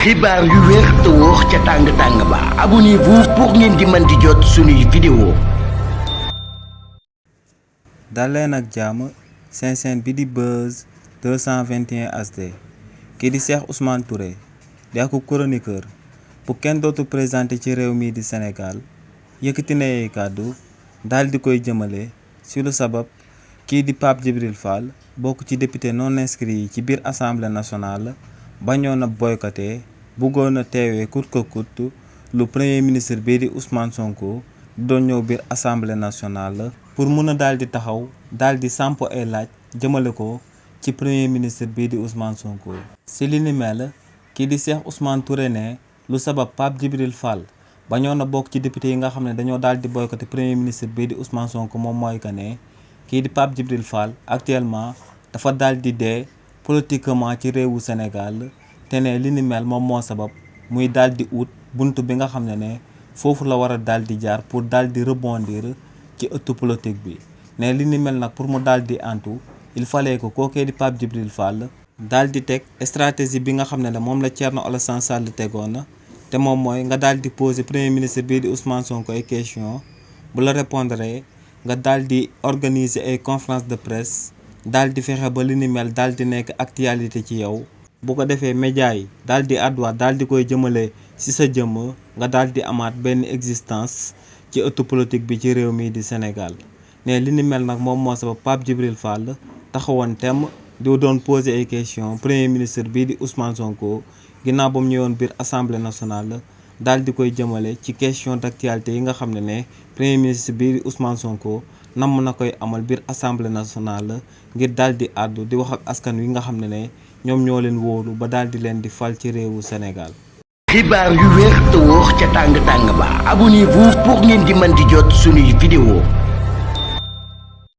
xibaar yu wér te wóor ca tàng-tàng ba abonnez-vous pour ngeen di mën di jot suñuy vidéo. dal leen ak jàmm seen chaîne bi di Buzz 221 HD kii di Cheikh Ousmane Touré di ak chroniqueur bu kenn dootu présenté ci réew mi di Sénégal yëkkati na ay kàddu daal di koy jëmale ci lu sabab kii di Pape Djibril Fall bokk ci député non inscrit yi ci biir assemblée nationale bañoon a boycotté bëggoon a teewee coûte que coûte lu premier ministre bii di Ousmane Sonko doon ñëw biir assemblée nationale pour mun a daal di taxaw daal di samp ay laaj jëmale ko ci premier ministre bii di Ousmane Sonko. si li ni mel kii di Cheikh Ousmane Touré ne lu sabab Pape Djibril Fall bañoon a bokk ci député yi nga xam ne dañoo daal di boycotté premier ministre bii di Ousmane Sonko moom mooy que ne kii di Pape Djibril Fall actuellement dafa daal di dee politiquement ci réewu Sénégal. te ne li ni mel moom moo sabab muy daal di ut bunt bi nga xam ne foofu la war a daal di jaar pour daal di rebondir ci ëttu politique bi ne li ni mel nag pour mu daal di antu il fallait que kookee di Pape Djibril Fall daal di teg stratégie bi nga xam ne moom la Thierno Alassane Sall tegoon te moom mooy nga daal di poser premier ministre bii di Ousmane Sonko ay question bu la répondre nga daal di organiser ay conférence de presse daal di fexe ba li ni mel daal di nekk actualité ci yow. bu ko defee média yi daal di àdduwaat daal di koy jëmale ci sa jëmm nga daal di amaat benn existence ci ëttu politique bi ci réew mi di Sénégal ne li ni mel nag moom moo sabab Pape Djibril Fall taxawoon temm di doon poser ay questions premier ministre bii di Ousmane Sonko ginnaaw ba mu ñëwoon biir assemblée nationale daal di koy jëmale ci question d'actualité yi nga xam ne premier ministre bii di Ousmane Sonko namm na koy amal biir assemblée nationale ngir daal di àddu di wax ak askan wi nga xam ne ñoom ñoo leen wóolu ba daal di leen di fal ci réewu Sénégal. xibaar yu wér te wóor ca tàng-tàng ba abonnez-vous pour ngeen di mën di jot suñuy vidéo.